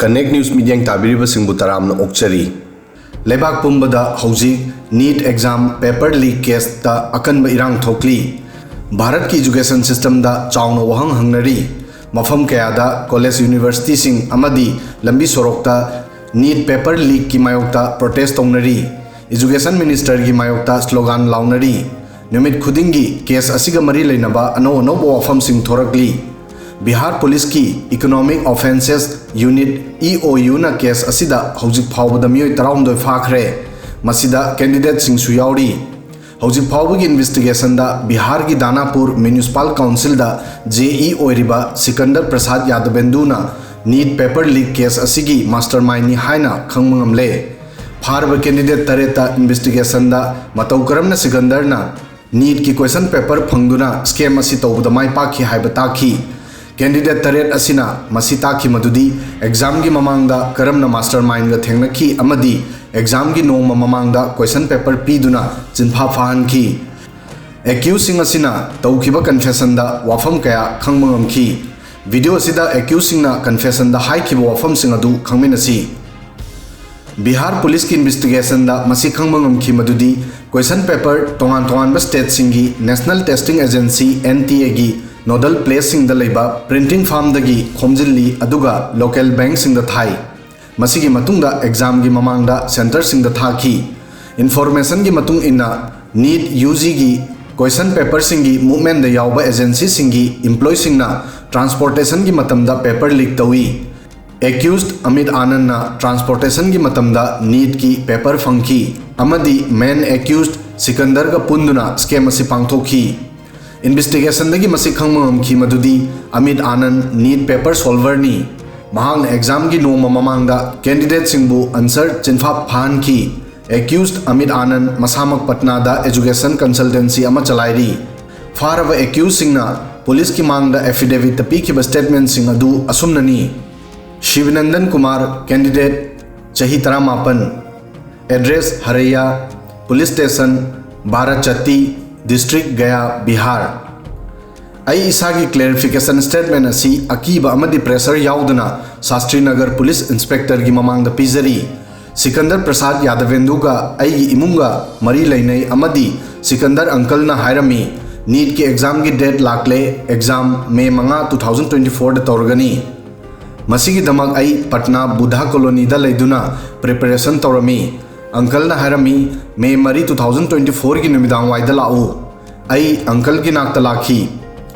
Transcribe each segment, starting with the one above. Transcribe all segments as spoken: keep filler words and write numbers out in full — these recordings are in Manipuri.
Connect News ꯃꯤꯠꯌꯦꯡ ꯇꯥꯕꯤꯔꯤꯕꯁꯤꯡꯕꯨ ꯇꯔꯥꯝꯅ ꯑꯣꯛꯆꯔꯤ꯫ ꯂꯩꯕꯥꯛ ꯄꯨꯝꯕꯗ ꯍꯧꯖꯤꯛ NEET exam paper leak caseꯇ ꯑꯀꯟꯕ ꯏꯔꯥꯡ ꯊꯣꯛꯂꯤ꯫ ꯚꯥꯔꯠꯀꯤ education systemꯗ ꯆꯥꯎꯅ ꯋꯥꯍꯪ ꯍꯪꯅꯔꯤ꯫ ꯃꯐꯝ ꯀꯌꯥꯗ college universityꯁꯤꯡ ꯑꯃꯗꯤ ꯂꯝꯕꯤ ꯁꯣꯔꯣꯛꯇ NEET paper leakꯀꯤ ꯃꯥꯌꯣꯛꯇ protest ꯇꯧꯅꯔꯤ꯫ Education ministerꯒꯤ ꯃꯥꯌꯣꯛꯇ slogan ꯂꯥꯎꯅꯔꯤ꯫ ꯅꯨꯃꯤꯠ ꯈꯨꯗꯤꯡꯒꯤ case ꯑꯁꯤꯒ ꯃꯔꯤ ꯂꯩꯅꯕ ꯑꯅꯧ ꯑꯅꯧꯕ ꯋꯥꯐꯝꯁꯤꯡ ꯊꯣꯔꯛꯂꯤ꯫ ꯕꯤꯍꯥꯔ ꯄꯨꯂꯤꯁꯀꯤ Economic Offences Unit, EOUꯅ case ꯑꯁꯤꯗ ꯍꯧꯖꯤꯛ ꯐꯥꯎꯕꯗ ꯃꯤꯑꯣꯏ ꯇꯔꯥꯍꯨꯝꯗꯣꯏ ꯐꯥꯈ꯭ꯔꯦ꯫ ꯃꯁꯤꯗ candidateꯁꯤꯡꯁꯨ ꯌꯥꯎꯔꯤ꯫ ꯍꯧꯖꯤꯛ ꯐꯥꯎꯕꯒꯤ investigationꯗ ꯕꯤꯍꯥꯔꯒꯤ ꯗꯥꯅꯥꯄꯨꯔ Municipal Councilꯗ JE ꯑꯣꯏꯔꯤꯕ ꯁꯤꯀꯟꯗꯔ ꯄ꯭ꯔꯁꯥꯗ ꯌꯥꯗꯕꯦꯟꯗꯨꯅ NEET paper leak case ꯑꯁꯤꯒꯤ mastermindꯅꯤ ꯍꯥꯏꯅ ꯈꯪꯕ ꯉꯝꯂꯦ꯫ ꯐꯥꯔꯕ candidate ꯇꯔꯦꯠꯇ investigationꯗ ꯃꯇꯧ ꯀꯔꯝꯅ ꯁꯤꯀꯟꯗꯔꯅ NEETꯀꯤ question paper ꯐꯪꯗꯨꯅ scam ꯑꯁꯤ ꯇꯧꯕꯗ ꯃꯥꯏ ꯄꯥꯛꯈꯤ ꯍꯥꯏꯕ ꯇꯥꯛꯈꯤ꯫ Candidate ꯇꯔꯦꯠ ꯑꯁꯤꯅ ꯃꯁꯤ ꯇꯥꯛꯈꯤ ꯃꯗꯨꯗꯤ examꯒꯤ ꯃꯃꯥꯡꯗ ꯀꯔꯝꯅ mastermindꯒ ꯊꯦꯡꯅꯈꯤ ꯑꯃꯗꯤ examꯒꯤ ꯅꯣꯡꯃ ꯃꯃꯥꯡꯗ question paper ꯄꯤꯗꯨꯅ ꯆꯤꯟꯐꯥ ꯐꯥꯍꯟꯈꯤ꯫ Accusedꯁꯤꯡ ꯑꯁꯤꯅ ꯇꯧꯈꯤꯕ confessionꯗ ꯋꯥꯐꯝ ꯀꯌꯥ ꯈꯪꯕ ꯉꯝꯈꯤ꯫ Video ꯑꯁꯤꯗ accusedꯁꯤꯡꯅ confessionꯗ ꯍꯥꯏꯈꯤꯕ ꯋꯥꯐꯝꯁꯤꯡ ꯑꯗꯨ ꯈꯪꯃꯤꯟꯅꯁꯤ꯫ ꯕꯤꯍꯥꯔ ꯄꯨꯂꯤꯁꯀꯤ investigationꯗ ꯃꯁꯤ ꯈꯪꯕ ꯉꯝꯈꯤ ꯃꯗꯨꯗꯤ question paper ꯇꯣꯉꯥꯟ ꯇꯣꯉꯥꯟꯕ stateꯁꯤꯡꯒꯤ National Testing Agency, NTAꯒꯤ nodal placeꯁꯤꯡꯗ ꯂꯩꯕ printing farmꯗꯒꯤ ꯈꯣꯝꯖꯤꯜꯂꯤ, ꯑꯗꯨꯒ local bankꯁꯤꯡꯗ ꯊꯥꯏ꯫ ꯃꯁꯤꯒꯤ ꯃꯇꯨꯡꯗ examꯒꯤ ꯃꯃꯥꯡꯗ centreꯁꯤꯡꯗ ꯊꯥꯈꯤ꯫ Informationꯒꯤ ꯃꯇꯨꯡ ꯏꯟꯅ, NEET UGꯒꯤ question paperꯁꯤꯡꯒꯤ movementꯗ ꯌꯥꯎꯕ agencyꯁꯤꯡꯒꯤ employeeꯁꯤꯡꯅ transportationꯒꯤ ꯃꯇꯝꯗ paper leak ꯇꯧꯏ꯫ Accused ꯑꯃꯤꯠ ꯑꯥꯅꯟꯗꯅ transportationꯒꯤ ꯃꯇꯝꯗ NEETꯀꯤ paper ꯐꯪꯈꯤ ꯑꯃꯗꯤ main accused ꯁꯤꯀꯟꯗꯔꯒ ꯄꯨꯟꯗꯨꯅ scam ꯑꯁꯤ ꯄꯥꯡꯊꯣꯛꯈꯤ꯫ Investigationꯗꯒꯤ ꯃꯁꯤ ꯈꯪꯕ ꯉꯝꯈꯤ ꯃꯗꯨꯗꯤ ꯑꯃꯤꯠ ꯑꯥꯅꯟꯗ NEET paper solverꯅꯤ꯫ ꯃꯍꯥꯛꯅ examꯒꯤ ꯅꯣꯡꯃ ꯃꯃꯥꯡꯗ candidateꯁꯤꯡꯕꯨ answer ꯆꯤꯟꯐꯥ ꯐꯥꯍꯟꯈꯤ꯫ Accused ꯑꯃꯤꯠ ꯑꯥꯅꯟꯗ ꯃꯁꯥꯃꯛ ꯄꯠꯅꯥꯗ education consultancy ꯑꯃ ꯆꯂꯥꯏꯔꯤ꯫ ꯐꯥꯔꯕ accusedꯁꯤꯡꯅ ꯄꯨꯂꯤꯁꯀꯤ ꯃꯥꯡꯗ affidavitꯇ ꯄꯤꯈꯤꯕ statementꯁꯤꯡ ꯑꯗꯨ ꯑꯁꯨꯝꯅꯅꯤ: ꯁꯤꯕꯅꯟꯗꯟ ꯀꯨꯃꯥꯔ, candidate, ꯆꯍꯤ ꯇꯔꯥꯃꯥꯄꯟ, address ꯍꯔꯩꯌꯥ, police station ꯕꯥꯔꯥꯆꯠꯇꯤ, district ꯒꯌꯥ, ꯕꯤꯍꯥꯔ꯫ ꯑꯩ ꯏꯁꯥꯒꯤ clarification statement ꯑꯁꯤ ꯑꯀꯤꯕ ꯑꯃꯗꯤ pressure ꯌꯥꯎꯗꯅ ꯁꯥꯁꯇ꯭ꯔꯤ ꯅꯒꯔ ꯄꯨꯂꯤꯁ ꯏꯟꯁꯄꯦꯛꯇꯔꯒꯤ ꯃꯃꯥꯡꯗ ꯄꯤꯖꯔꯤ꯫ ꯁꯤꯀꯟꯗꯔ ꯄ꯭ꯔꯁꯥꯗ ꯌꯥꯗꯕꯦꯟꯗꯨꯒ ꯑꯩꯒꯤ ꯏꯃꯨꯡꯒ ꯃꯔꯤ ꯂꯩꯅꯩ ꯑꯃꯗꯤ ꯁꯤꯀꯟꯗꯔ ꯑꯪꯀꯜꯅ ꯍꯥꯏꯔꯝꯃꯤ, "ꯅꯤꯠꯀꯤ ꯑꯦꯛꯖꯥꯝꯒꯤ date ꯂꯥꯛꯂꯦ, ꯑꯦꯛꯖꯥꯝ ꯃꯦ ꯃꯉꯥ, two thousand twenty fourꯗ ꯇꯧꯔꯒꯅꯤ꯫ ꯃꯁꯤꯒꯤꯗꯃꯛ ꯑꯩ ꯄꯠꯅꯥ ꯕꯨꯙꯥ ꯀꯣꯂꯣꯅꯤꯗ ꯂꯩꯗꯨꯅ preparation ꯇꯧꯔꯝꯃꯤ꯫ ꯑꯪꯀꯜꯅ ꯍꯥꯏꯔꯝꯃꯤ, 'ꯃꯦ ꯃꯔꯤ, two thousand twenty fourꯒꯤ ꯅꯨꯃꯤꯗꯥꯡ ꯋꯥꯏꯗ ꯂꯥꯛꯎ.' ꯑꯩ ꯑꯪꯀꯜꯒꯤ ꯅꯥꯛꯇ ꯂꯥꯛꯈꯤ꯫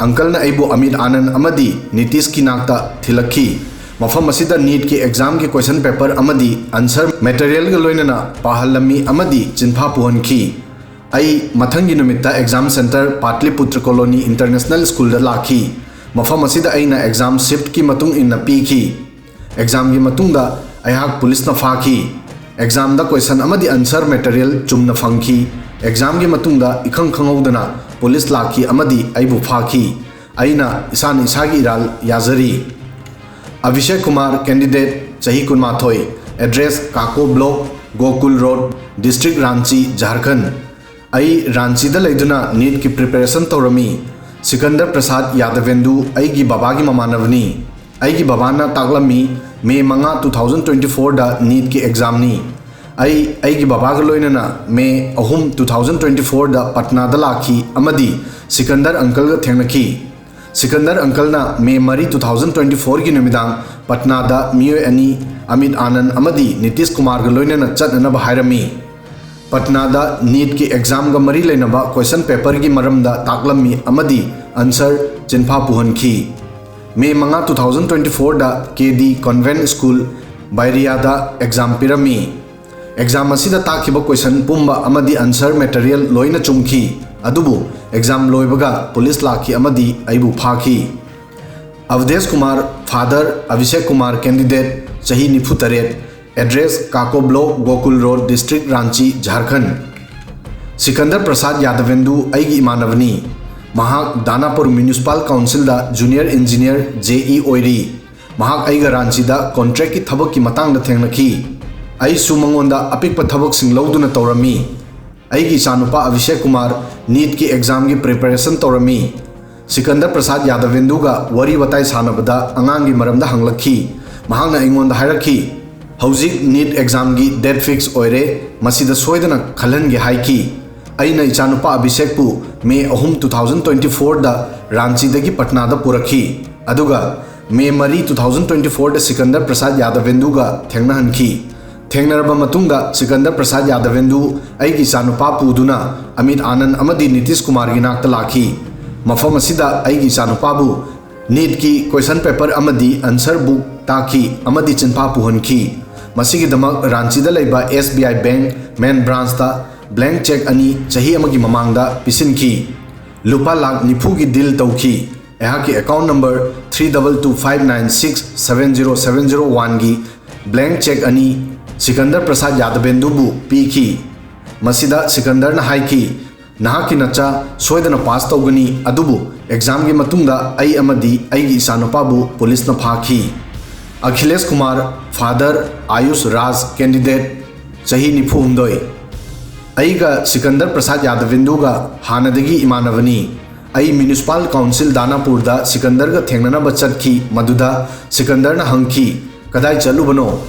ꯑꯪꯀꯜꯅ ꯑꯩꯕꯨ ꯑꯃꯤꯠ ꯑꯥꯅꯟꯗ ꯑꯃꯗꯤ ꯅꯤꯇꯤꯁꯀꯤ ꯅꯥꯛꯇ ꯊꯤꯜꯂꯛꯈꯤ꯫ ꯃꯐꯝ ꯑꯁꯤꯗ ꯅꯤꯠꯀꯤ ꯑꯦꯛꯖꯥꯝꯒꯤ question paper ꯑꯃꯗꯤ answer materialꯒ ꯂꯣꯏꯅꯅ ꯄꯥꯍꯜꯂꯝꯃꯤ ꯑꯃꯗꯤ ꯆꯤꯟꯐꯥ ꯄꯨꯍꯟꯈꯤ꯫ ꯑꯩ ꯃꯊꯪꯒꯤ ꯅꯨꯃꯤꯠꯇ exam centre Pataliputra colony international ꯁ꯭ꯀꯨꯜꯗ ꯂꯥꯛꯈꯤ꯫ ꯃꯐꯝ ꯑꯁꯤꯗ ꯑꯩꯅ exam shiftꯀꯤ ꯃꯇꯨꯡ ꯏꯟꯅ ꯄꯤꯈꯤ꯫ ꯑꯦꯛꯖꯥꯝꯒꯤ ꯃꯇꯨꯡꯗ ꯑꯩꯍꯥꯛ ꯄꯨꯂꯤꯁꯅ ꯐꯥꯈꯤ꯫ ꯑꯦꯛꯖꯥꯝꯗ question ꯑꯃꯗꯤ answer material ꯆꯨꯝꯅ ꯐꯪꯈꯤ꯫ ꯑꯦꯛꯖꯥꯝꯒꯤ ꯃꯇꯨꯡꯗ ꯏꯈꯪ ꯈꯪꯍꯧꯗꯅ ꯄꯨꯂꯤꯁ ꯂꯥꯛꯈꯤ ꯑꯃꯗꯤ ꯑꯩꯕꯨ ꯐꯥꯈꯤ꯫ ꯑꯩꯅ ꯏꯁꯥꯅ ꯏꯁꯥꯒꯤ ꯏꯔꯥꯜ ꯌꯥꯖꯔꯤ꯫ ꯑꯚꯤꯁꯦꯛ ꯀꯨꯃꯥꯔ, candidate, ꯆꯍꯤ ꯀꯨꯟꯃꯥꯊꯣꯏ, address ꯀꯥꯀꯣ block, Gokul road, district Ranchi, ꯖꯥꯔꯈꯟꯗ꯫ ꯑꯩ ꯔꯥꯟꯆꯤꯗ ꯂꯩꯗꯨꯅ ꯅꯤꯠꯀꯤ preparation ꯇꯧꯔꯝꯃꯤ꯫ ꯁꯤꯀꯟꯗꯔ ꯄ꯭ꯔꯁꯥꯗ ꯌꯥꯗꯕꯦꯟꯗꯨ ꯑꯩꯒꯤ ꯕꯕꯥꯒꯤ ꯃꯃꯥꯟꯅꯕꯅꯤ꯫ ꯑꯩꯒꯤ ꯕꯕꯥꯅ ꯇꯥꯛꯂꯝꯃꯤ, "ꯃꯦ ꯃꯉꯥ, two thousand twenty fourꯗ ꯅꯤꯠꯀꯤ ꯑꯦꯛꯖꯥꯝꯅꯤ"꯫ ꯑꯩ ꯑꯩꯒꯤ ꯕꯕꯥꯒ ꯂꯣꯏꯅꯅ ꯃꯦ ꯑꯍꯨꯝ, two thousand twenty fourꯗ ꯄꯠꯅꯥꯗ ꯂꯥꯛꯈꯤ ꯑꯃꯗꯤ ꯁꯤꯀꯟꯗꯔ ꯑꯪꯀꯜꯒ ꯊꯦꯡꯅꯈꯤ꯫ ꯁꯤꯀꯟꯗꯔ ꯑꯪꯀꯜꯅ ꯃꯦ ꯃꯔꯤ, two thousand twenty fourꯒꯤ ꯅꯨꯃꯤꯗꯥꯡ ꯄꯠꯅꯥꯗ ꯃꯤꯑꯣꯏ ꯑꯅꯤ, ꯑꯃꯤꯠ ꯑꯥꯅꯟꯗ ꯑꯃꯗꯤ ꯅꯤꯇꯤꯁ ꯀꯨꯃꯥꯔꯒ ꯂꯣꯏꯅꯅ ꯆꯠꯅꯅꯕ ꯍꯥꯏꯔꯝꯃꯤ꯫ ꯄꯠꯅꯥꯗ ꯅꯤꯠꯀꯤ ꯑꯦꯛꯖꯥꯝꯒ ꯃꯔꯤ ꯂꯩꯅꯕ question paperꯒꯤ ꯃꯔꯝꯗ ꯇꯥꯛꯂꯝꯃꯤ ꯑꯃꯗꯤ answer ꯆꯤꯟꯐꯥ ꯄꯨꯍꯟꯈꯤ꯫ ꯃꯦ ꯃꯉꯥ, two thousand twenty fourꯗ ꯀꯦ ꯗꯤ Convent School, ꯕꯥꯏꯔꯤꯌꯥꯗ ꯑꯦꯛꯖꯥꯝ ꯄꯤꯔꯝꯃꯤ꯫ ꯑꯦꯛꯖꯥꯝ ꯑꯁꯤꯗ ꯇꯥꯛꯈꯤꯕ question ꯄꯨꯝꯕ ꯑꯃꯗꯤ answer material ꯂꯣꯏꯅ ꯆꯨꯝꯈꯤ꯫ ꯑꯗꯨꯕꯨ ꯑꯦꯛꯖꯥꯝ ꯂꯣꯏꯕꯒ ꯄꯨꯂꯤꯁ ꯂꯥꯛꯈꯤ ꯑꯃꯗꯤ ꯑꯩꯕꯨ ꯐꯥꯈꯤ꯫ ꯑꯚꯗꯦꯁ ꯀꯨꯃꯥꯔ, father ꯑꯚꯤꯁꯦꯛ ꯀꯨꯃꯥꯔ, candidate, ꯆꯍꯤ ꯅꯤꯐꯨ ꯇꯔꯦꯠ, address ꯀꯥꯀꯣ block, Gokul road, district Ranchi, ꯖꯥꯔꯈꯟꯗ꯫ Sikandar Prasad Yadavendu ꯑꯩꯒꯤ ꯏꯃꯥꯟꯅꯕꯅꯤ꯫ ꯃꯍꯥꯛ ꯗꯥꯅꯥꯄꯨꯔ Municipal Councilꯗ junior engineer, JE, ꯑꯣꯏꯔꯤ꯫ ꯃꯍꯥꯛ ꯑꯩꯒ ꯔꯥꯟꯆꯤꯗ contractꯀꯤ ꯊꯕꯛꯀꯤ ꯃꯇꯥꯡꯗ ꯊꯦꯡꯅꯈꯤ꯫ ꯑꯩꯁꯨ ꯃꯉꯣꯟꯗ ꯑꯄꯤꯛꯄ ꯊꯕꯛꯁꯤꯡ ꯂꯧꯗꯨꯅ ꯇꯧꯔꯝꯃꯤ꯫ ꯑꯩꯒꯤ ꯏꯆꯥꯅꯨꯄꯥ ꯑꯚꯤꯁꯦꯛ ꯀꯨꯃꯥꯔ ꯅꯤꯠꯀꯤ ꯑꯦꯛꯖꯥꯝꯒꯤ preparation ꯇꯧꯔꯝꯃꯤ꯫ ꯁꯤꯀꯟꯗꯔ ꯄ꯭ꯔꯁꯥꯗ ꯌꯥꯗꯕꯦꯟꯗꯨꯒ ꯋꯥꯔꯤ ꯋꯥꯇꯥꯏ ꯁꯥꯟꯅꯕꯗ ꯑꯉꯥꯡꯒꯤ ꯃꯔꯝꯗ ꯍꯪꯂꯛꯈꯤ꯫ ꯃꯍꯥꯛꯅ ꯑꯩꯉꯣꯟꯗ ꯍꯥꯏꯔꯛꯈꯤ, "ꯍꯧꯖꯤꯛ ꯅꯤꯠ ꯑꯦꯛꯖꯥꯝꯒꯤ ꯗꯦꯠ ꯐꯤꯛꯁ ꯑꯣꯏꯔꯦ, ꯃꯁꯤꯗ ꯁꯣꯏꯗꯅ ꯈꯜꯍꯟꯒꯦ" ꯍꯥꯏꯈꯤ꯫ ꯑꯩꯅ ꯏꯆꯥꯅꯨꯄꯥ ꯑꯚꯤꯁꯦꯛꯄꯨ ꯃꯦ ꯑꯍꯨꯝ, ꯇꯨ ꯊꯥꯎꯖꯟ ꯇ꯭ꯋꯦꯟꯇꯤ ꯐꯣꯔꯗ ꯔꯥꯟꯆꯤꯗꯒꯤ ꯄꯠꯅꯥꯗ ꯄꯨꯔꯛꯈꯤ, ꯑꯗꯨꯒ ꯃꯦ ꯃꯔꯤ, ꯇꯨ ꯊꯥꯎꯖꯟ ꯇ꯭ꯋꯦꯟꯇꯤ ꯐꯣꯔꯗ ꯁꯤꯀꯟꯗꯔ ꯄ꯭ꯔꯁꯥꯗ ꯌꯥꯗꯕꯦꯟꯗꯨꯒ ꯊꯦꯡꯅꯍꯟꯈꯤ꯫ ꯊꯦꯡꯅꯔꯕ ꯃꯇꯨꯡꯗ ꯁꯤꯀꯟꯗꯔ ꯄ꯭ꯔꯁꯥꯗ ꯌꯥꯗꯕꯦꯟꯗꯨ ꯑꯩꯒꯤ ꯏꯆꯥꯅꯨꯄꯥ ꯄꯨꯗꯨꯅ ꯑꯃꯤꯠ ꯑꯥꯅꯟꯗ ꯑꯃꯗꯤ ꯅꯤꯇꯤꯁ ꯀꯨꯃꯥꯔꯒꯤ ꯅꯥꯛꯇ ꯂꯥꯛꯈꯤ꯫ ꯃꯐꯝ ꯑꯁꯤꯗ ꯑꯩꯒꯤ ꯏꯆꯥꯅꯨꯄꯥꯕꯨ ꯅꯤꯠꯀꯤ ꯀꯣꯏꯁꯟ ꯄꯦꯄꯔ ꯑꯃꯗꯤ ꯑꯟꯁꯔ ꯕꯨꯛ ꯇꯥꯛꯈꯤ ꯑꯃꯗꯤ ꯆꯤꯟꯐꯥ ꯄꯨꯍꯟꯈꯤ꯫ ꯃꯁꯤꯒꯤꯗꯃꯛ ꯔꯥꯟꯆꯤꯗ ꯂꯩꯕ ꯑꯦꯁ ꯕꯤ ꯑꯥꯏ ꯕꯦꯡꯛ ꯃꯦꯟ ꯕ꯭ꯔꯥꯟꯆꯇ ꯕ꯭ꯂꯦꯡꯛ ꯆꯦꯛ ꯑꯅꯤ ꯆꯍꯤ ꯑꯃꯒꯤ ꯃꯃꯥꯡꯗ ꯄꯤꯁꯤꯟꯈꯤ꯫ ꯂꯨꯄꯥ ꯂꯥꯈ ꯅꯤꯐꯨꯒꯤ ꯗꯤꯜ ꯇꯧꯈꯤ꯫ ꯑꯩꯍꯥꯛꯀꯤ account number three double two five nine six seven zero seven zero ꯋꯥꯟꯒꯤ ꯕ꯭ꯂꯦꯡꯛ ꯆꯦꯛ ꯑꯅꯤ ꯁꯤꯀꯟꯗꯔ ꯄ꯭ꯔꯁꯥꯗ ꯌꯥꯗꯕꯦꯟꯗꯨꯕꯨ ꯄꯤꯈꯤ꯫ ꯃꯁꯤꯗ ꯁꯤꯀꯟꯗꯔꯅ ꯍꯥꯏꯈꯤ, "ꯅꯍꯥꯛꯀꯤ ꯅꯆꯥ ꯁꯣꯏꯗꯅ ꯄꯥꯁ ꯇꯧꯒꯅꯤ, ꯑꯗꯨꯕꯨ ꯑꯦꯛꯖꯥꯝꯒꯤ ꯃꯇꯨꯡꯗ ꯑꯩ ꯑꯃꯗꯤ ꯑꯩꯒꯤ ꯏꯆꯥꯅꯨꯄꯥꯕꯨ ꯄꯨꯂꯤꯁꯅ ꯐꯥꯈꯤ"꯫ ꯑꯈꯤꯂꯦꯁ ꯀꯨꯃꯥꯔ, ꯐꯥꯗꯔ, ꯑꯥꯌꯨꯁ ꯔꯥꯖ, ꯀꯦꯟꯗꯤꯗꯦꯠ, ꯆꯍꯤ ꯅꯤꯐꯨ ꯍꯨꯝꯗꯣꯏ꯫ ꯑꯩꯒ ꯁꯤꯀꯟꯗꯔ ꯄ꯭ꯔꯁꯥꯗ ꯌꯥꯗꯕꯤꯟꯗꯨꯒ ꯍꯥꯟꯅꯗꯒꯤ ꯏꯃꯥꯟꯅꯕꯅꯤ꯫ ꯑꯩ ꯃ꯭ꯌꯨꯅꯤꯁꯤꯄꯥꯜ ꯀꯥꯎꯟꯁꯤꯜ ꯗꯥꯅꯥꯄꯨꯔꯗ ꯁꯤꯀꯟꯗꯔꯒ ꯊꯦꯡꯅꯅꯕ ꯆꯠꯈꯤ꯫ ꯃꯗꯨꯗ ꯁꯤꯀꯟꯗꯔꯅ ꯍꯪꯈꯤ, "ꯀꯗꯥꯏ ꯆꯠꯂꯨꯕꯅꯣ?"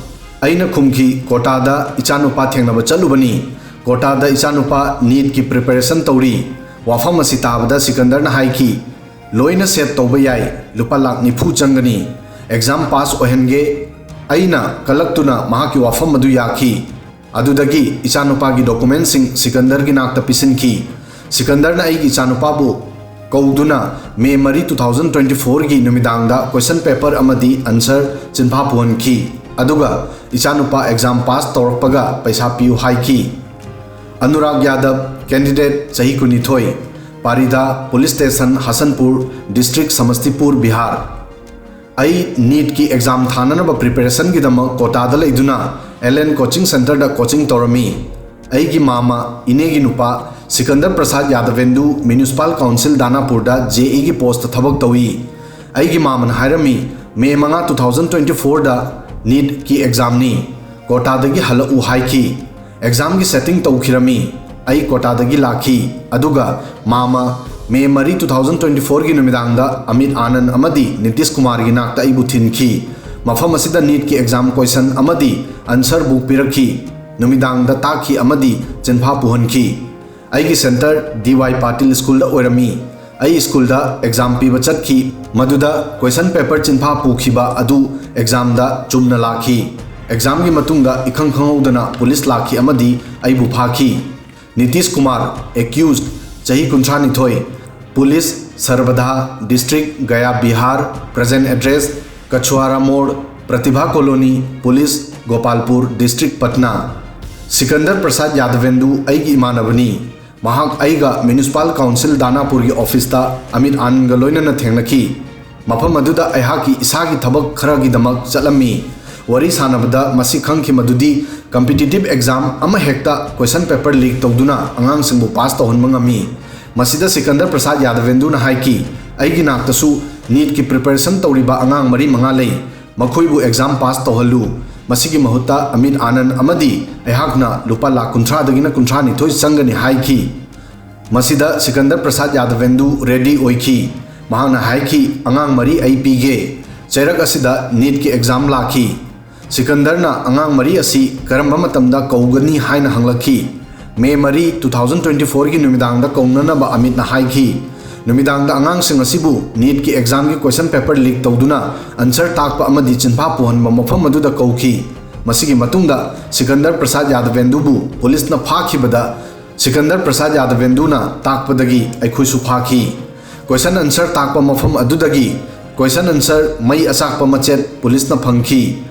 ꯑꯩꯅ ꯈꯨꯝꯈꯤ, "ꯀꯣꯇꯥꯗ ꯏꯆꯥꯅꯨꯄꯥ ꯊꯦꯡꯅꯕ ꯆꯠꯂꯨꯕꯅꯤ꯫ ꯀꯣꯇꯥꯗ ꯏꯆꯥꯅꯨꯄꯥ ꯅꯤꯠꯀꯤ ꯄ꯭ꯔꯤꯄꯦꯔꯦꯁꯟ ꯇꯧꯔꯤ"꯫ ꯋꯥꯐꯝ ꯑꯁꯤ ꯇꯥꯕꯗ ꯁꯤꯀꯟꯗꯔꯅ ꯍꯥꯏꯈꯤ, "ꯂꯣꯏꯅ ꯁꯦꯠ ꯇꯧꯕ ꯌꯥꯏ, ꯂꯨꯄꯥ ꯂꯥꯈ ꯅꯤꯐꯨ ꯆꯪꯒꯅꯤ꯫ ꯑꯦꯛꯖꯥꯝ ꯄꯥꯁ ꯑꯣꯏꯍꯟꯒꯦ"꯫ ꯑꯩꯅ ꯀꯜꯂꯛꯇꯨꯅ ꯃꯍꯥꯛꯀꯤ ꯋꯥꯐꯝ ꯑꯗꯨ ꯌꯥꯈꯤ꯫ ꯑꯗꯨꯗꯒꯤ ꯏꯆꯥꯅꯨꯄꯥꯒꯤ ꯗꯣꯀꯨꯃꯦꯟꯁꯤꯡ ꯁꯤꯀꯟꯗꯔꯒꯤ ꯅꯥꯛꯇ ꯄꯤꯁꯤꯟꯈꯤ꯫ ꯁꯤꯀꯟꯗꯔꯅ ꯑꯩꯒꯤ ꯏꯆꯥꯅꯨꯄꯥꯕꯨ ꯀꯧꯗꯨꯅ ꯃꯦ ꯃꯔꯤ, ꯇꯨ ꯊꯥꯎꯖꯟ ꯇ꯭ꯋꯦꯟꯇꯤ ꯐꯣꯔꯒꯤ ꯅꯨꯃꯤꯗꯥꯡꯗ ꯀꯣꯏꯁꯟ ꯄꯦꯄꯔ ꯑꯃꯗꯤ ꯑꯟꯁꯔ ꯆꯤꯟꯐꯥ ꯄꯨꯍꯟꯈꯤ꯫ ꯑꯗꯨꯒ ꯏꯆꯥꯅꯨꯄꯥ ꯑꯦꯛꯖꯥꯝ ꯄꯥꯁ ꯇꯧꯔꯛꯄꯒ ꯄꯩꯁꯥ ꯄꯤꯌꯨ ꯍꯥꯏꯈꯤ꯫ ꯑꯅꯨꯔꯥꯒ ꯌꯥꯗꯕ, ꯀꯦꯟꯗꯤꯗꯦꯠ, ꯆꯍꯤ ꯀꯨꯟꯅꯤꯊꯣꯏ, ꯄꯥꯔꯤꯗꯥ ꯄꯨꯂꯤꯁ ꯁ꯭ꯇꯦꯁꯟ, ꯍꯁꯟꯄꯨꯔ ꯗꯤꯁꯇ꯭ꯔꯤꯛ, ꯁꯃꯁꯇꯤꯄꯨꯔ, ꯕꯤꯍꯥꯔ꯫ ꯑꯩ ꯅꯤꯠꯀꯤ ꯑꯦꯛꯖꯥꯝ ꯊꯥꯅꯅꯕ ꯄ꯭ꯔꯤꯄꯦꯔꯦꯁꯟꯒꯤꯗꯃꯛ ꯀꯣꯇꯥꯗ ꯂꯩꯗꯨꯅ ꯑꯦꯂꯦꯟ ꯀꯣꯆꯤꯡ ꯁꯦꯟꯇꯔꯗ ꯀꯣꯆꯤꯡ ꯇꯧꯔꯝꯃꯤ꯫ ꯑꯩꯒꯤ ꯃꯥꯃ, ꯏꯅꯦꯒꯤ ꯅꯨꯄꯥ, Sikandar Prasad ꯌꯥꯗꯕꯦꯟꯗꯨ municipal council ꯗꯥꯅꯥꯄꯨꯔꯗ J ꯏꯒꯤ ꯄꯣꯁꯇ ꯊꯕꯛ ꯇꯧꯏ꯫ ꯑꯩꯒꯤ ꯃꯥꯃꯅ ꯍꯥꯏꯔꯝꯃꯤ, "ꯃꯦ ꯃꯉꯥ, ꯇꯨ ꯊꯥꯎꯖꯟ ꯇ꯭ꯋꯦꯟꯇꯤ ꯐꯣꯔꯗ ꯅꯤꯠꯀꯤ ꯑꯦꯛꯖꯥꯝꯅꯤ꯫ ꯀꯣꯇꯥꯗꯒꯤ ꯍꯜꯂꯛꯎ" ꯍꯥꯏꯈꯤ꯫ ꯑꯦꯛꯖꯥꯝꯒꯤ ꯁꯦꯠꯇꯤꯡ ꯇꯧꯈꯤꯔꯝꯃꯤ꯫ ꯑꯩ ꯀꯣꯇꯥꯗꯒꯤ ꯂꯥꯛꯈꯤ, ꯑꯗꯨꯒ ꯃꯥꯃ, ꯃꯦ ꯃꯔꯤ, two thousand twenty fourꯒꯤ ꯅꯨꯃꯤꯗꯥꯡꯗ ꯑꯃꯤꯠ ꯑꯥꯅꯟꯗ ꯑꯃꯗꯤ ꯅꯤꯇꯤꯁ ꯀꯨꯃꯥꯔꯒꯤ ꯅꯥꯛꯇ ꯑꯩꯕꯨ ꯊꯤꯟꯈꯤ꯫ ꯃꯐꯝ ꯑꯁꯤꯗ ꯅꯤꯠꯀꯤ ꯑꯦꯛꯖꯥꯝ ꯀꯣꯏꯁꯟ ꯑꯃꯗꯤ ꯑꯟꯁꯔ ꯕꯨꯛ ꯄꯤꯔꯛꯈꯤ꯫ ꯅꯨꯃꯤꯗꯥꯡꯗ ꯇꯥꯛꯈꯤ ꯑꯃꯗꯤ ꯆꯤꯟꯐꯥ ꯄꯨꯍꯟꯈꯤ꯫ ꯑꯩꯒꯤ ꯁꯦꯟꯇꯔ ꯗꯤ ꯋꯥꯏ ꯄꯥꯇꯤꯜ ꯁ꯭ꯀꯨꯜꯗ ꯑꯣꯏꯔꯝꯃꯤ꯫ ꯑꯩ ꯁ꯭ꯀꯨꯜꯗ ꯑꯦꯛꯖꯥꯝ ꯄꯤꯕ ꯆꯠꯈꯤ꯫ ꯃꯗꯨꯗ ꯀꯣꯏꯁꯟ ꯄꯦꯄꯔ ꯆꯤꯟꯐꯥ ꯄꯨꯈꯤꯕ ꯑꯗꯨ ꯑꯦꯛꯖꯥꯝꯗ ꯆꯨꯝꯅ ꯂꯥꯛꯈꯤ꯫ ꯑꯦꯛꯖꯥꯝꯒꯤ ꯃꯇꯨꯡꯗ ꯏꯈꯪ ꯈꯪꯍꯧꯗꯅ ꯄꯨꯂꯤꯁ ꯂꯥꯛꯈꯤ ꯑꯃꯗꯤ ꯑꯩꯕꯨ ꯐꯥꯈꯤ꯫ ꯅꯤꯇꯤꯁ ꯀꯨꯃꯥꯔ, accused, ꯆꯍꯤ ꯀꯨꯟꯊ꯭ꯔꯥꯅꯤꯊꯣꯏ, ꯄꯨꯂꯤꯁ, ꯁꯔꯕꯗꯥ district, Gaya, Bihar, present address, Kachwara Mor, Pratibha colony, police, Gopalpur district, Patna. Sikandar Prasad Yadavendu ꯑꯩꯒꯤ ꯏꯃꯥꯟꯅꯕꯅꯤ꯫ ꯃꯍꯥꯛ ꯑꯩꯒ ꯃ꯭ꯌꯨꯅꯤꯁꯤꯄꯥꯜ ꯀꯥꯎꯟꯁꯤꯜ ꯗꯥꯅꯥꯄꯨꯔꯒꯤ ꯑꯣꯐꯤꯁꯇ ꯑꯃꯤꯠ ꯑꯥꯅꯟꯗꯒ ꯂꯣꯏꯅꯅ ꯊꯦꯡꯅꯈꯤ꯫ ꯃꯐꯝ ꯑꯗꯨꯗ ꯑꯩꯍꯥꯛꯀꯤ ꯏꯁꯥꯒꯤ ꯊꯕꯛ ꯈꯔꯒꯤꯗꯃꯛ ꯆꯠꯂꯝꯃꯤ꯫ ꯋꯥꯔꯤ ꯁꯥꯟꯅꯕꯗ ꯃꯁꯤ ꯈꯪꯈꯤ ꯃꯗꯨꯗꯤ ꯀꯝꯄꯤꯇꯤꯇꯤꯚ ꯑꯦꯛꯖꯥꯝ ꯑꯃꯍꯦꯛꯇ ꯀꯣꯏꯁꯟ ꯄꯦꯄꯔ ꯂꯤꯛ ꯇꯧꯗꯨꯅ ꯑꯉꯥꯡꯁꯤꯡꯕꯨ ꯄꯥꯁ ꯇꯧꯍꯟꯕ ꯉꯝꯃꯤ꯫ ꯃꯁꯤꯗ ꯁꯤꯀꯟꯗꯔ ꯄ꯭ꯔꯁꯥꯗ ꯌꯥꯗꯕꯦꯟꯗꯨꯅ ꯍꯥꯏꯈꯤ, "ꯑꯩꯒꯤ ꯅꯥꯛꯇꯁꯨ ꯅꯤꯠꯀꯤ ꯄ꯭ꯔꯤꯄꯦꯔꯦꯁꯟ ꯇꯧꯔꯤꯕ ꯑꯉꯥꯡ ꯃꯔꯤ ꯃꯉꯥ ꯂꯩ꯫ ꯃꯈꯣꯏꯕꯨ ꯑꯦꯛꯖꯥꯝ ꯄꯥꯁ ꯇꯧꯍꯜꯂꯨ꯫ ꯃꯁꯤꯒꯤ ꯃꯍꯨꯠꯇ ꯑꯃꯤꯠ ꯑꯥꯅꯟꯗ ꯑꯃꯗꯤ ꯑꯩꯍꯥꯛꯅ ꯂꯨꯄꯥ ꯂꯥꯈ ꯀꯨꯟꯊ꯭ꯔꯥꯗꯒꯤꯅ ꯀꯨꯟꯊ꯭ꯔꯥꯅꯤꯊꯣꯏ ꯆꯪꯒꯅꯤ" ꯍꯥꯏꯈꯤ꯫ ꯃꯁꯤꯗ ꯁꯤꯀꯟꯗꯔ ꯄ꯭ꯔꯁꯥꯗ ꯌꯥꯗꯕꯦꯟꯗꯨ ꯔꯦꯗꯤ ꯑꯣꯏꯈꯤ꯫ ꯃꯍꯥꯛꯅ ꯍꯥꯏꯈꯤ, "ꯑꯉꯥꯡ ꯃꯔꯤ ꯑꯩ ꯄꯤꯒꯦ꯫ ꯆꯩꯔꯛ ꯑꯁꯤꯗ ꯅꯤꯠꯀꯤ ꯑꯦꯛꯖꯥꯝ ꯂꯥꯛꯈꯤ"꯫ ꯁꯤꯀꯟꯗꯔꯅ ꯑꯉꯥꯡ ꯃꯔꯤ ꯑꯁꯤ ꯀꯔꯝꯕ ꯃꯇꯝꯗ ꯀꯧꯒꯅꯤ ꯍꯥꯏꯅ ꯍꯪꯂꯛꯈꯤ꯫ ꯃꯦ ꯃꯔꯤ, two thousand twenty fourꯒꯤ ꯅꯨꯃꯤꯗꯥꯡꯗ ꯀꯧꯅꯅꯕ ꯑꯃꯤꯠꯅ ꯍꯥꯏꯈꯤ꯫ ꯅꯨꯃꯤꯗꯥꯡꯗ ꯑꯉꯥꯡꯁꯤꯡ ꯑꯁꯤꯕꯨ ꯅꯤꯠꯀꯤ ꯑꯦꯛꯖꯥꯝꯒꯤ ꯀꯣꯏꯁꯟ ꯄꯦꯄꯔ ꯂꯤꯛ ꯇꯧꯗꯨꯅ ꯑꯟꯁꯔ ꯇꯥꯛꯄ ꯑꯃꯗꯤ ꯆꯤꯟꯐꯥ ꯄꯨꯍꯟꯕ ꯃꯐꯝ ꯑꯗꯨꯗ ꯀꯧꯈꯤ꯫ ꯃꯁꯤꯒꯤ ꯃꯇꯨꯡꯗ ꯁꯤꯀꯟꯗꯔ ꯄ꯭ꯔꯁꯥꯗ ꯌꯥꯗꯕꯦꯟꯗꯨꯕꯨ ꯄꯨꯂꯤꯁꯅ ꯐꯥꯈꯤꯕꯗ, ꯁꯤꯀꯟꯗꯔ ꯄ꯭ꯔꯁꯥꯗ ꯌꯥꯗꯕꯦꯟꯗꯨꯅ ꯇꯥꯛꯄꯗꯒꯤ ꯑꯩꯈꯣꯏꯁꯨ ꯐꯥꯈꯤ꯫ ꯀꯣꯏꯁꯟ ꯑꯟꯁꯔ ꯇꯥꯛꯄ ꯃꯐꯝ ꯑꯗꯨꯗꯒꯤ ꯀꯣꯏꯁꯟ ꯑꯟꯁꯔ ꯃꯩ ꯑꯆꯥꯛꯄ ꯃꯆꯦꯠ ꯄꯨꯂꯤꯁꯅ ꯐꯪꯈꯤ꯫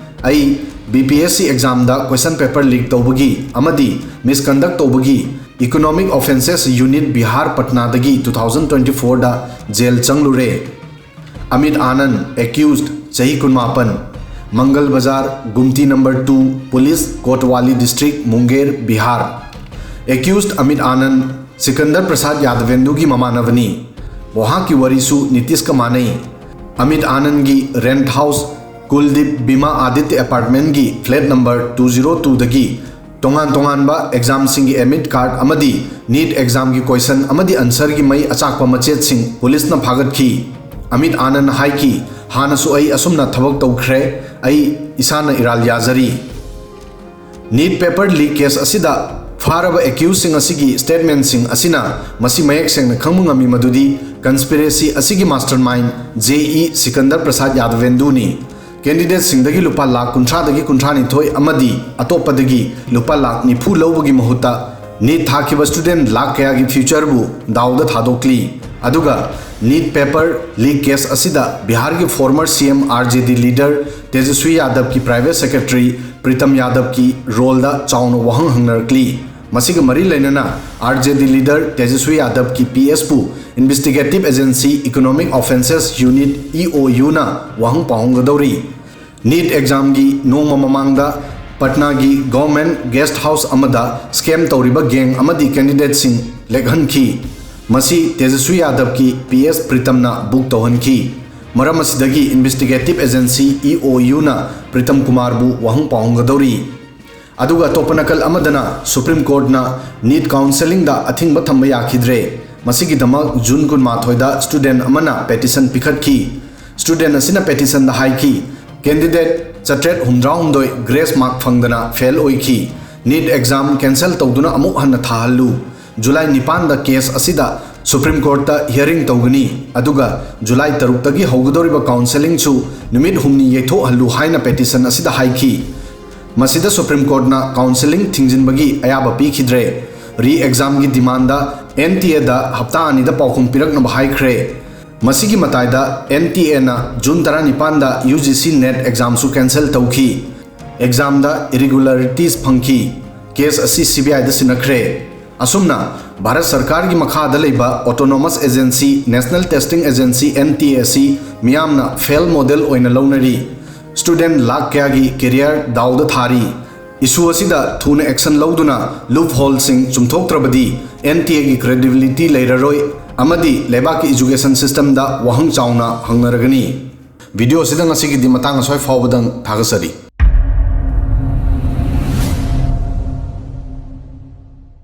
ꯑꯩ ꯕꯤ ꯄꯤ ꯑꯦꯁ ꯁꯤ ꯑꯦꯛꯖꯥꯝꯗ ꯀꯣꯏꯁꯟ ꯄꯦꯄꯔ ꯂꯤꯛ ꯇꯧꯕꯒꯤ ꯑꯃꯗꯤ ꯃꯤꯁꯀꯟꯗꯛ ꯇꯧꯕꯒꯤ Economic Offences Unit, ꯕꯤꯍꯥꯔ, ꯄꯠꯅꯥꯗꯒꯤ two thousand twenty fourꯗ ꯖꯦꯜ ꯆꯪꯂꯨꯔꯦ꯫ ꯑꯃꯤꯠ ꯑꯥꯅꯟꯗ, accused, ꯆꯍꯤ ꯀꯨꯟꯃꯥꯄꯟ, Mangal Bazar, Gumti number two, police, Kotwali district, Munger, Bihar. Accused Amit Anand Sikandar Prasad ꯌꯥꯗꯕꯦꯟꯗꯨꯒꯤ ꯃꯃꯥꯟꯅꯕꯅꯤ꯫ ꯃꯍꯥꯛꯀꯤ ꯋꯥꯔꯤꯁꯨ ꯅꯤꯇꯤꯁꯀ ꯃꯥꯟꯅꯩ꯫ ꯑꯃꯤꯠ ꯑꯥꯅꯟꯗꯒꯤ ꯔꯦꯟꯠ ꯍꯥꯎꯁ, ꯀꯨꯜꯗꯤꯞ ꯕꯤꯃꯥ ꯑꯥꯗꯤꯇ꯭ꯌ ꯑꯦꯄꯥꯔꯠꯃꯦꯟꯠꯀꯤ flat number two zero twoꯗꯒꯤ ꯇꯣꯉꯥꯟ ꯇꯣꯉꯥꯟꯕ ꯑꯦꯛꯖꯥꯝꯁꯤꯡꯒꯤ ꯑꯦꯗꯃꯤꯠ ꯀꯥꯔꯗ ꯑꯃꯗꯤ ꯅꯤꯠ ꯑꯦꯛꯖꯥꯝꯒꯤ ꯀꯣꯏꯁꯟ ꯑꯃꯗꯤ ꯑꯟꯁꯔꯒꯤ ꯃꯩ ꯑꯆꯥꯛꯄ ꯃꯆꯦꯠꯁꯤꯡ ꯄꯨꯂꯤꯁꯅ ꯐꯥꯒꯠꯈꯤ꯫ ꯑꯃꯤꯠ ꯑꯥꯅꯟꯗ ꯍꯥꯏꯈꯤ, "ꯍꯥꯟꯅꯁꯨ ꯑꯩ ꯑꯁꯨꯝꯅ ꯊꯕꯛ ꯇꯧꯈ꯭ꯔꯦ꯫ ꯑꯩ ꯏꯁꯥꯅ ꯏꯔꯥꯜ ꯌꯥꯖꯔꯤ"꯫ ꯅꯤꯠ ꯄꯦꯄꯔ ꯂꯤꯛ ꯀꯦꯁ ꯑꯁꯤꯗ ꯐꯥꯔꯕ ꯑꯦꯀ꯭ꯌꯨꯁꯁꯤꯡ ꯑꯁꯤꯒꯤ ꯁ꯭ꯇꯦꯠꯃꯦꯟꯠꯁꯤꯡ ꯑꯁꯤꯅ ꯃꯁꯤ ꯃꯌꯦꯛ ꯁꯦꯡꯅ ꯈꯪꯕ ꯉꯝꯃꯤ ꯃꯗꯨꯗꯤ ꯀꯟꯁꯄꯤꯔꯦꯁꯤ ꯑꯁꯤꯒꯤ ꯃꯥꯁꯇꯔ ꯃꯥꯏꯟꯗ ꯖꯦ ꯏ ꯁꯤꯀꯟꯗꯔ ꯄ꯭ꯔꯁꯥꯗ ꯌꯥꯗꯕꯦꯟꯗꯨꯅꯤ꯫ ꯀꯦꯟꯗꯤꯗꯦꯠꯁꯤꯡꯗꯒꯤ ꯂꯨꯄꯥ ꯂꯥꯈ ꯀꯨꯟꯊ꯭ꯔꯥꯗꯒꯤ ꯀꯨꯟꯊ꯭ꯔꯥꯅꯤꯊꯣꯏ ꯑꯃꯗꯤ ꯑꯇꯣꯞꯄꯗꯒꯤ ꯂꯨꯄꯥ ꯂꯥꯈ ꯅꯤꯐꯨ ꯂꯧꯕꯒꯤ ꯃꯍꯨꯠꯇ ꯅꯤꯠ ꯊꯥꯈꯤꯕ ꯁ꯭ꯇꯨꯗꯦꯟꯠ ꯂꯥꯈ ꯀꯌꯥꯒꯤ ꯐ꯭ꯌꯨꯆꯔꯕꯨ ꯗꯥꯎꯗ ꯊꯥꯗꯣꯛꯂꯤ꯫ ꯑꯗꯨꯒ ꯅꯤꯠ ꯄꯦꯄꯔ ꯂꯤꯛ ꯀꯦꯁ ꯑꯁꯤꯗ ꯕꯤꯍꯥꯔꯒꯤ ꯐꯣꯔꯃꯔ ꯁꯤ ꯑꯦꯝ ꯑꯥꯔ ꯖꯦ ꯗꯤ ꯂꯤꯗꯔ ꯇꯦꯖꯁ꯭ꯋꯤ ꯌꯥꯗꯕꯀꯤ ꯄ꯭ꯔꯥꯏꯚꯦꯠ ꯁꯦꯀ꯭ꯔꯦꯇꯔꯤ ꯄ꯭ꯔꯤꯇꯝ ꯌꯥꯗꯕꯀꯤ ꯔꯣꯜꯗ ꯆꯥꯎꯅ ꯋꯥꯍꯪ ꯍꯪꯅꯔꯛꯂꯤ꯫ ꯃꯁꯤꯒ ꯃꯔꯤ ꯂꯩꯅꯅ ꯑꯥꯔ ꯖꯦ ꯗꯤ ꯂꯤꯗꯔ ꯇꯦꯖꯁ꯭ꯋꯤ ꯌꯥꯗꯕꯀꯤ ꯄꯤ ꯑꯦꯁꯄꯨ ꯏꯟꯚꯦꯁꯇꯤꯒꯦꯇꯤꯚ ꯑꯦꯖꯦꯟꯁꯤ ꯏꯀꯣꯅꯣꯃꯤꯛ ꯑꯣꯐꯦꯟꯁꯦꯁ ꯌꯨꯅꯤꯠ, ꯏ ꯑꯣ ꯌꯨꯅ ꯋꯥꯍꯪ ꯄꯥꯎꯍꯪꯒꯗꯧꯔꯤ꯫ ꯅꯤꯠ ꯑꯦꯛꯖꯥꯝꯒꯤ ꯅꯣꯡꯃ ꯃꯃꯥꯡꯗ ꯄꯠꯅꯥꯒꯤ ꯒꯚꯔꯟꯃꯦꯟꯠ ꯒꯦꯁꯠ ꯍꯥꯎꯁ ꯑꯃꯗ ꯁ꯭ꯀꯦꯝ ꯇꯧꯔꯤꯕ ꯒꯦꯡ ꯑꯃꯗꯤ ꯀꯦꯟꯗꯤꯗꯦꯠꯁꯤꯡ ꯂꯦꯛꯍꯟꯈꯤ꯫ ꯃꯁꯤ ꯇꯦꯖꯁ꯭ꯋꯤ ꯌꯥꯗꯕꯀꯤ ꯄꯤ ꯑꯦꯁ ꯄ꯭ꯔꯤꯇꯝꯅ ꯕꯨꯛ ꯇꯧꯍꯟꯈꯤ꯫ ꯃꯔꯝ ꯑꯁꯤꯗꯒꯤ ꯏꯟꯚꯦꯁꯇꯤꯒꯦꯇꯤꯚ ꯑꯦꯖꯦꯟꯁꯤ, ꯏ ꯑꯣ ꯌꯨꯅ ꯄ꯭ꯔꯤꯇꯝ ꯀꯨꯃꯥꯔꯕꯨ ꯋꯥꯍꯪ ꯄꯥꯎꯍꯪꯒꯗꯧꯔꯤ꯫ ꯑꯗꯨꯒ ꯑꯇꯣꯞꯄ ꯅꯥꯀꯜ ꯑꯃꯗꯅ ꯁꯨꯄ꯭ꯔꯤꯝ ꯀꯣꯔꯠꯅ ꯅꯤꯠ ꯀꯥꯎꯟꯁꯦꯂꯤꯡꯗ ꯑꯊꯤꯡꯕ ꯊꯝꯕ ꯌꯥꯈꯤꯗ꯭ꯔꯦ꯫ ꯃꯁꯤꯒꯤꯗꯃꯛ ꯖꯨꯟ ꯀꯨꯟꯃꯥꯊꯣꯏꯗ ꯁ꯭ꯇꯨꯗꯦꯟꯠ ꯑꯃꯅ ꯄꯦꯇꯤꯁꯟ ꯄꯤꯈꯠꯈꯤ꯫ ꯁ꯭ꯇꯨꯗꯦꯟꯠ ꯑꯁꯤꯅ ꯄꯦꯇꯤꯁꯟꯗ ꯍꯥꯏꯈꯤ, "ꯀꯦꯟꯗꯤꯗꯦꯠ ꯆꯥꯇ꯭ꯔꯦꯠ ꯍꯨꯝꯗ꯭ꯔꯥꯍꯨꯝꯗꯣꯏ ꯒ꯭ꯔꯦꯁ ꯃꯥꯔꯛ ꯐꯪꯗꯅ ꯐꯦꯜ ꯑꯣꯏꯈꯤ꯫ ꯅꯤꯠ ꯑꯦꯛꯖꯥꯝ ꯀꯦꯟꯁꯦꯜ ꯇꯧꯗꯨꯅ ꯑꯃꯨꯛ ꯍꯟꯅ ꯊꯥꯍꯜꯂꯨ꯫ ꯖꯨꯂꯥꯏ ꯅꯤꯄꯥꯟꯗ ꯀꯦꯁ ꯑꯁꯤꯗ ꯁꯨꯄ꯭ꯔꯤꯝ ꯀꯣꯔꯠꯇ ꯍꯤꯌꯔꯤꯡ ꯇꯧꯒꯅꯤ꯫ ꯑꯗꯨꯒ ꯖꯨꯂꯥꯏ ꯇꯔꯨꯛꯇꯒꯤ ꯍꯧꯒꯗꯧꯔꯤꯕ ꯀꯥꯎꯟꯁꯦꯂꯤꯡꯁꯨ ꯅꯨꯃꯤꯠ ꯍꯨꯝꯅꯤ ꯌꯩꯊꯣꯛꯍꯜꯂꯨ" ꯍꯥꯏꯅ ꯄꯦꯇꯤꯁꯟ ꯑꯁꯤꯗ ꯍꯥꯏꯈꯤ꯫ ꯃꯁꯤꯗ ꯁꯨꯄ꯭ꯔꯤꯝ ꯀꯣꯔꯠꯅ ꯀꯥꯎꯟꯁꯦꯂꯤꯡ ꯊꯤꯡꯖꯤꯟꯕꯒꯤ ꯑꯌꯥꯕ ꯄꯤꯈꯤꯗ꯭ꯔꯦ꯫ ꯔꯤ ꯑꯦꯛꯖꯥꯝꯒꯤ ꯗꯤꯃꯥꯟꯗ ꯑꯦꯟ ꯇꯤ ꯑꯦꯗ ꯍꯞꯇꯥ ꯑꯅꯤꯗ ꯄꯥꯎꯈꯨꯝ ꯄꯤꯔꯛꯅꯕ ꯍꯥꯏꯈ꯭ꯔꯦ꯫ ꯃꯁꯤꯒꯤ ꯃꯇꯥꯏꯗ ꯑꯦꯟ ꯇꯤ ꯑꯦꯅ ꯖꯨꯟ ꯇꯔꯥꯅꯤꯄꯥꯟꯗ ꯌꯨ ꯖꯤ ꯁꯤ ꯅꯦꯠ ꯑꯦꯛꯖꯥꯝꯁꯨ ꯀꯦꯟꯁꯦꯜ ꯇꯧꯈꯤ꯫ ꯑꯦꯛꯖꯥꯝꯗ ꯏꯔꯤꯒꯨꯂꯔꯤꯇꯤꯁ ꯐꯪꯈꯤ꯫ ꯀꯦꯁ ꯑꯁꯤ ꯁꯤ ꯕꯤ ꯑꯥꯏꯗ ꯁꯤꯟꯅꯈ꯭ꯔꯦ꯫ ꯑꯁꯨꯝꯅ ꯚꯥꯔꯠ ꯁꯔꯀꯥꯔꯒꯤ ꯃꯈꯥꯗ ꯂꯩꯕ autonomous agency national testing agency, N T A, ꯑꯁꯤ ꯃꯤꯌꯥꯝꯅ ꯐꯦꯜ ꯃꯣꯗꯦꯜ ꯑꯣꯏꯅ ꯂꯧꯅꯔꯤ꯫ ꯁ꯭ꯇꯨꯗꯦꯟꯠ ꯂꯥꯈ ꯀꯌꯥꯒꯤ ꯀꯦꯔꯤꯌꯔ ꯗꯥꯎꯗ ꯊꯥꯔꯤ꯫ ꯏꯁꯨ ꯑꯁꯤꯗ ꯊꯨꯅ ꯑꯦꯛꯁꯟ ꯂꯧꯗꯨꯅ ꯂꯨꯞ ꯍꯣꯜꯁꯤꯡ ꯆꯨꯝꯊꯣꯛꯇ꯭ꯔꯕꯗꯤ ꯑꯦꯟ ꯇꯤ ꯑꯦꯒꯤ ꯀ꯭ꯔꯦꯗꯤꯕꯤꯂꯤꯇꯤ ꯂꯩꯔꯔꯣꯏ ꯑꯃꯗꯤ ꯂꯩꯕꯥꯛꯀꯤ ꯏꯖꯨꯀꯦꯁꯟ ꯁꯤꯁꯇꯦꯝꯗ ꯋꯥꯍꯪ ꯆꯥꯎꯅ ꯍꯪꯅꯔꯒꯅꯤ꯫ ꯚꯤꯗꯤꯑꯣ ꯑꯁꯤꯗ ꯉꯁꯤꯒꯤꯗꯤ ꯃꯇꯥꯡ ꯑꯁ꯭ꯋꯥꯏ ꯐꯥꯎꯕꯗꯪ꯫ ꯊꯥꯒꯠꯆꯔꯤ꯫